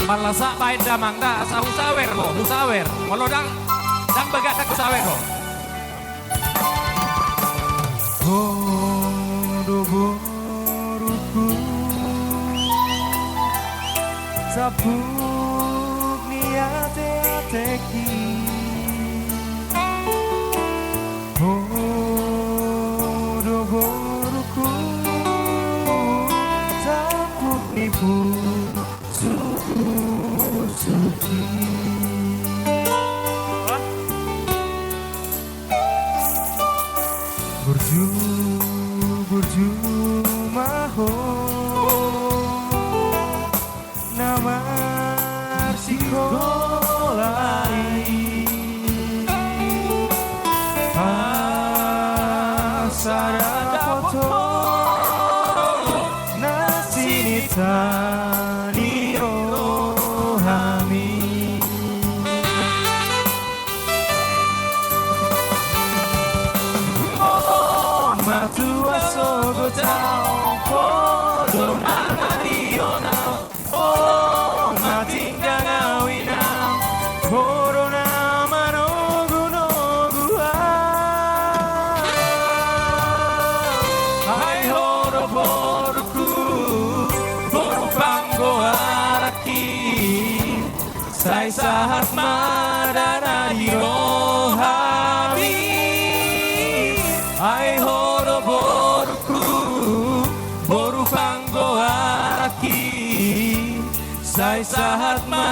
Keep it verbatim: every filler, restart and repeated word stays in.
Marlas baen damang da, asa husawer ho, husawer. Molo ndang, ndang bagak, ndang husawer ho. Ho do borungku, sampuk ni ateatengki. Ho do borungku, sampuk ni pusuki. Burju, burju ma ho na marsikola i. Asa dapot ho na sinita ni rohami. Matua sogot au, ho do na mangaliat au, ho ma tinggang au inang, ho do na manogunogu au. Ai ho do borungku, boru panggoarangki, sai sahat ma dana di rohami. Ai ho do borungku, boru panggoarangki, sai sahat ma